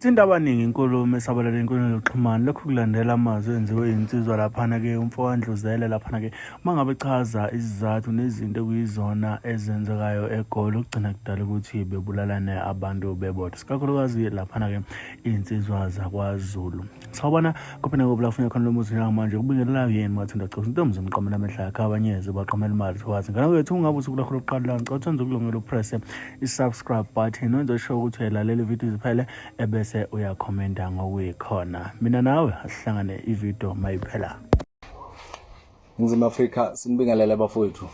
Ithinta abaningi inkulumo esabalala enkundleni yokuxhumana. Lokhu kulandela amazwi enziwe yinsizwa laphana-ke umfokaNdluzele laphana-ke uma ngabe echaza izizathu nezinto ekuyizona ezenzekayo eGoli okugcina kudala ukuthi bebulalane abantu bebodwa, sikakhulukazi laphana-ke iy'nsizwa zakwaZulu. Sawubona kuphi nakuphi la kufuneka khona lo muzi njengamanje kubingelelayo yini mathanda cha intombi zomqamela amehla akhe abanyeze baqamela imali thiwazi ngane kwethu ungabe usuku lakho lokuqala la ngicela uthanda ukulungela upresse i-subscribe button wenze sure ukuthi uyalalela ividiyo iziphele ebese uyakhomenta ngokuyikhona. Mina nawe asihlangane ividiyo mayiphela. Ningizimu Afrika sinibingelele bafowethu.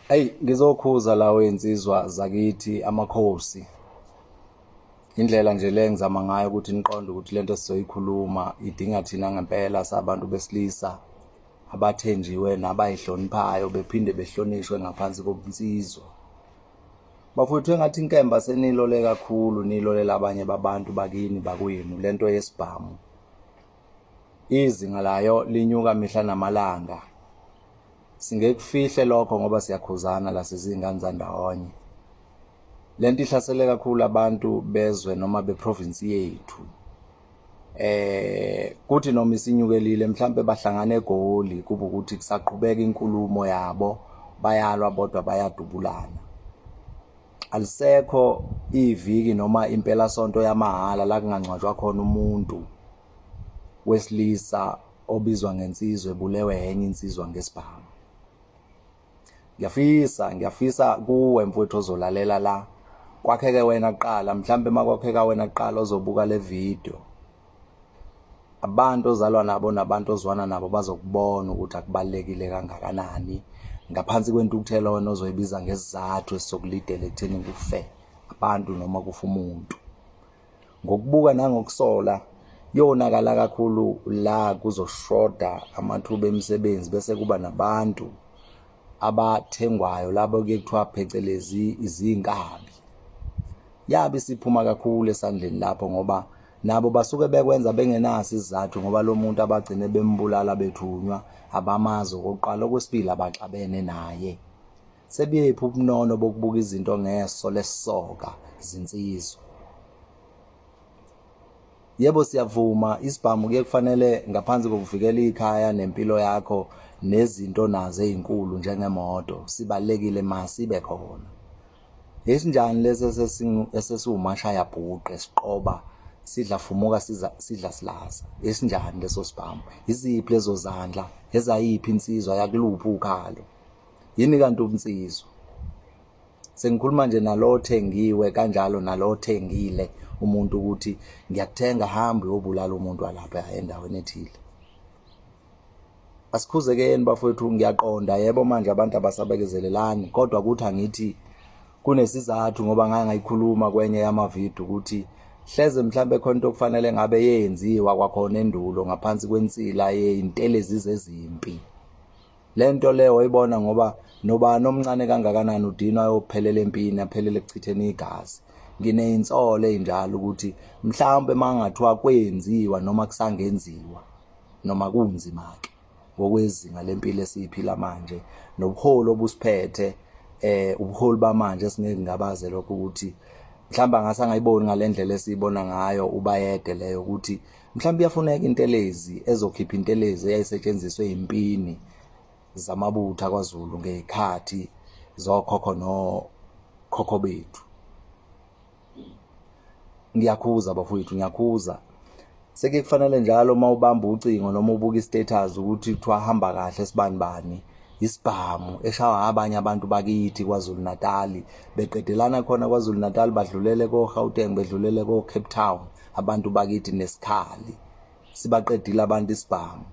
Eyi ngizokhuza lawo insizwa zakithi amakhosi. Indlela nje le ngizama ngayo ukuthi niqonde ukuthi lento esizoyikhuluma idinga thina ngempela sabantu besilisa abathenjiwe nabayihloniphayo bephinde behlonishwe ngaphansi kobunsizwa. Bafowethu engathi inkemba senilole kakhulu nilolela abanye babantu bakini bakwenu lento yesibhamu. Izinga layo linyuka mihla namalanga. Singekufihle lokho ngoba siyakhuzana la sizingane zandawonye. Lento ihlasele kakhulu abantu bezwe noma beprovince yethu. Kuthi noma isinyukelile mhlambe bahlangana eGoli kuba ukuthi kusaqhubeka inkulumo yabo bayalwa bodwa bayadubulana. Alisekho iviki noma impelasonto yamahhala la kungangcwatshwa khona umuntu wesilisa obizwa ngensizwa ebulewe enye insizwa ngesibhamu. Ngiyafisa ngiyafisa kuwe mfowethu ozolalela la kwakheke wena kuqala mhlambe makwakheka wena kuqala ozobuka le video abantu ozalwa nabo nabantu ozwana nabo bazokubona ukuthi akubalekile kangakanani ngaphansi kwentukuthelo wena ozoyibiza ngesizathu esizokulidela ekutheni kufe abantu noma kufe umuntu. Ngokubuka nangokusola yonakala kakhulu la kuzoshoda amathuba emisebenzi bese kuba nabantu abathengwayo labo kuye kuthiwa phecelezi izinkabi. Yabe isiphuma kakhulu esandleni lapho ngoba nabo basuke bekwenza bengenaso isizathu ngoba lo muntu abagcine bembulala bethunywa abamazi okokuqala, okwesibili abaxabene naye. Sebuyephi ubunono bokubuka izinto ngeso lesisoka zinsizwa? Yebo siyavuma isibhamu kuye kufanele ngaphansi kokuvikela ikhaya nempilo yakho nezinto nazo ezinkulu njengemoto sibalekile masibe khona. Esinjani lesi esesiwumashaya bhuqe siqoba sidla fumuka siza sidla silaza. Esinjani leso sibhamu? Iziphi lezo zandla? Ezayiphi insizwa yakuluphi ukhalo? Yini kanti ubunsizwa? Sengikhuluma nje nalo othengiwe kanjalo nalo othengile umuntu ukuthi ngiyakuthenga hamba uyobulala umuntu walapha endaweni ethile. Asikhuzekeni bafowethu ngiyaqonda yebo manje abantu abasabekezelelani kodwa kuthi angithi kunesizathu ngoba ngake ngayikhuluma kwenye yamavidiyo ukuthi hleze mhlambe khona into okufanele ngabe yenziwa kwakhona endulo ngaphansi kwensila yey'ntelezi zezimpi. Le nto le wayibona ngoba nobani omncane kangakanani udinwa ayophelela empini aphelele ekuchitheni igazi. Ngineyinsolo ey'njalo ukuthi mhlawumbe uma kungathiwa kwenziwa noma kusangenziwa noma kunzima-ke ngokwezinga lempilo esiyiphila manje nobuholi obusiphethe ubuholi bamanje esingeke ngabaze lokho ukuthi mhlawumbe angase angayiboni ngale ndlela esiyibona ngayo uBayede leyo ukuthi Mhlawumbe iyafuneka intelezi ezokhipha intelezi eyayisetshenziswe yimpini zamabutho akwaZulu ngey'khathi zokhokho nokhokho bethu. Ngiyakhuza bafowethu, ngiyakhuza. Seke kufanele njalo uma ubamba ucingo noma ubuka i-status ukuthi kuthiwa hamba kahle sibani bani, isibhamu eshawa abanye abantu bakithi KwaZulu Natal beqedelana khona KwaZulu Natal badlulele ko-Gauteng bedlulele ko-Cape Town. Abantu bakithi nesikhali sibaqedile abantu isibhamu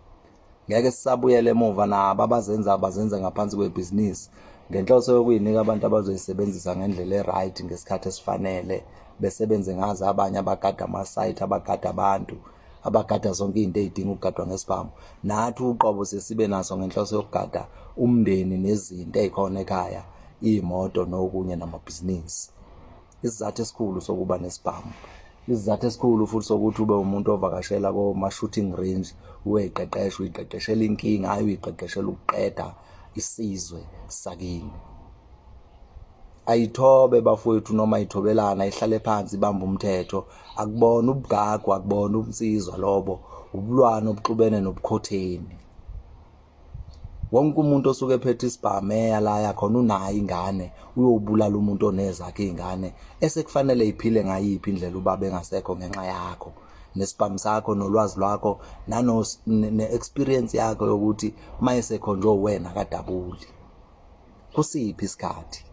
ngeke sisabuyela emuva nabo abazenza bazenza ngaphansi kwebhizinisi ngenhloso yokuyinika abantu abazoyisebenzisa ngendlela e-right ngesikhathi esifanele besebenze ngazo abanye abagada ama-site abagada abantu abagada zonke izinto ey'dinga ukugadwa ngesibhamu nathi uqobo sesibe naso ngenhloso yokugada umndeni nezinto ey'khona ekhaya iy'moto nokunye namabhizinisi. Isizathu esikhulu sokuba nesibhamu, isizathu esikhulu futhi sokuthi ube umuntu ovakashela koma-shooting range uyoyiqeqesha, uyiqeqeshela inkinga, hhayi uyiqeqeshela ukuqeda isizwe sakini. Ayithobe bafowethu noma ithobelana ihlale phansi ibambe umthetho. Akubona ubugagu, akubona ubunsizwa lobo, ubulwane obuxubene nobukhotheni. Wonke umuntu osuke ephethe isibhamu eya la yakhona unayo ingane, uyobulala umuntu onezakhe iy'ngane esekufanele iphile ngayiphi indlela ubaba engasekho ngenxa yakho nesibhamu sakho nolwazi lwakho ne-experience yakho yokuthi uma esekhonjwe uwena akadabuli. Kusiphi isikhathi?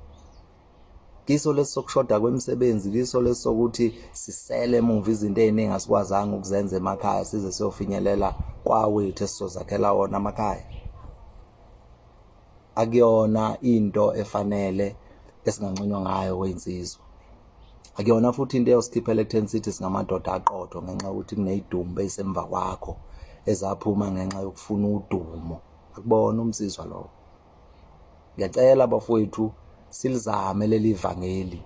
Kiso lesi sokushoda kwemisebenzi, kiso lesi sokuthi sisele emuva izinto ey'ningi asikwazanga ukuzenza emakhaya size siyofinyelela kwawethu esizozakhela wona amakhaya. Akuyona into efanele esinganconywa ngayo kwey'nsizwa. Akuyona futhi into eyosikhiphela ekutheni sithi singamadoda aqotho ngenxa yokuthi kuney'dumbu ey'semva kwakho ezaphuma ngenxa yokufuna udumo. Akubona umsizwa lowo. Ngiyacela bafowethu silizame leli vangeli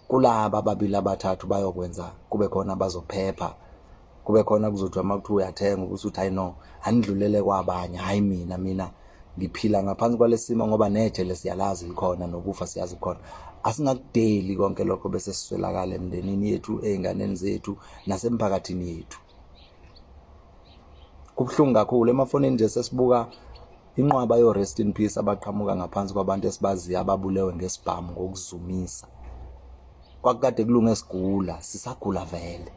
kulaba ababili abathathu bayokwenza kube khona abazophepha kube khona kuzothiwa uma kuthiwa uyathenga ukuthi uthi hayi no anidlulele kwabanye hhayi mina mina ngiphila ngaphansi kwalesimo ngoba nejele siyalazi likhona nokufa siyazi khona asingakudeli konke lokho bese siswelakala emndenini yethu ey'nganeni zethu nasemphakathini yethu kubuhlungu kakhulu emafonini nje sesibuka Inqwaba yo-rest in peace abaqhamuka ngaphansi kwabantu esibaziyo ababulewe ngesibhamu ngokuzumisa. Kwakukade kulunge sigula, sisagula vele.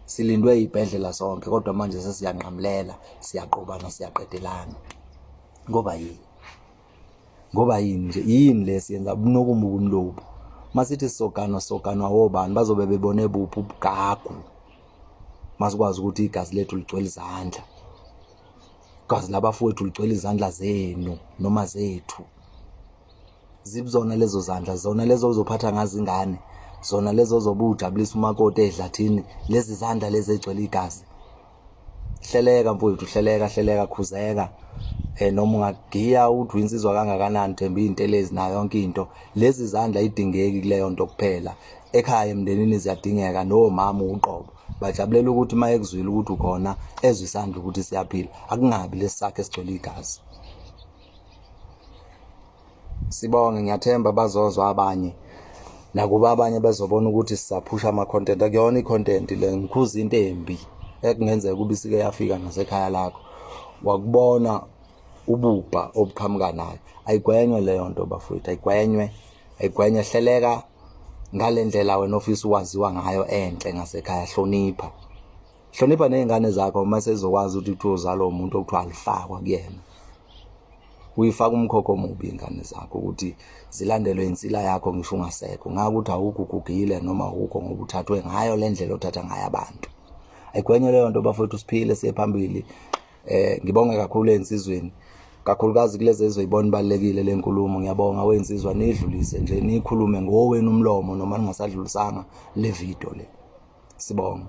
Silindwe ey'bhedlela sonke kodwa manje sesiyanqamulela, siyaqobana, siyaqedelana. Ngoba yini? Ngoba yini nje? Yini le siyenza bunokumbi kumlobu? Masithi sizoganwa sizoganwa wobani bazobe bebone buphi ubugagu. Masikwazi ukuthi igazi lethu ligcwele izandla. Igazi labafowethu ligcwele izandla zenu noma zethu. Zibuzona lezo zandla, zona lezo ozophatha ngazo ingane, zona lezo ozobe ujabulisa umakoti edlathini, lezi zandla lezi egcwele igazi. Hleleka mfowethu, hleleka, hleleka, khuzeka. Eh noma ungagiya uthi uyinsizwa kangakanani Themba izintelezi nayo yonke into. Lezi zandla idingeki kuleyo nto kuphela. Ekhaya emndenini ziyadingeka nomama uqobo. Bajabulela ukuthi uma ekuzwile ukuthi ukhona ezwe isandla ukuthi siyaphila akungabi lesi sakhe esigcwele igazi. Sibonge ngiyathemba bazozwa abanye nakuba abanye bezobona ukuthi sisaphusha ama-content akuyona i-content le ngikhuza into embi ekungenzeka ukuba isike yafika nasekhaya lakho wakubona ububha obuqhamuka nayo ayigwenywe leyo nto bafowethu ayigwenywe ayigwenywe hleleka ngale ndlela wena ofisa ukwaziwa ngayo enhle ngasekhaya hlonipha hlonipha nezingane zakho uma sezokwazi ukuthi kuthiwa uzalwa umuntu okuthiwa alifakwa kuyena uyifaka umkhokho omubi ingane zakho ukuthi zilandelwe insila yakho ngisho ungasekho ngeke ukuthi awukho ugugile noma awukho ngoba uthathwe ngayo le ndlela othatha ngayo abantu ayigwenye leyo nto bafowethu siphile siye phambili eh ngibonge kakhulu ensizweni kakhulukazi kulezi ezoyibona ibalekile lenkulumo ngiyabonga wensizwa nidlulise nje nikhulume ngowenu umlomo noma ningasadlulisanga le video le sibonga.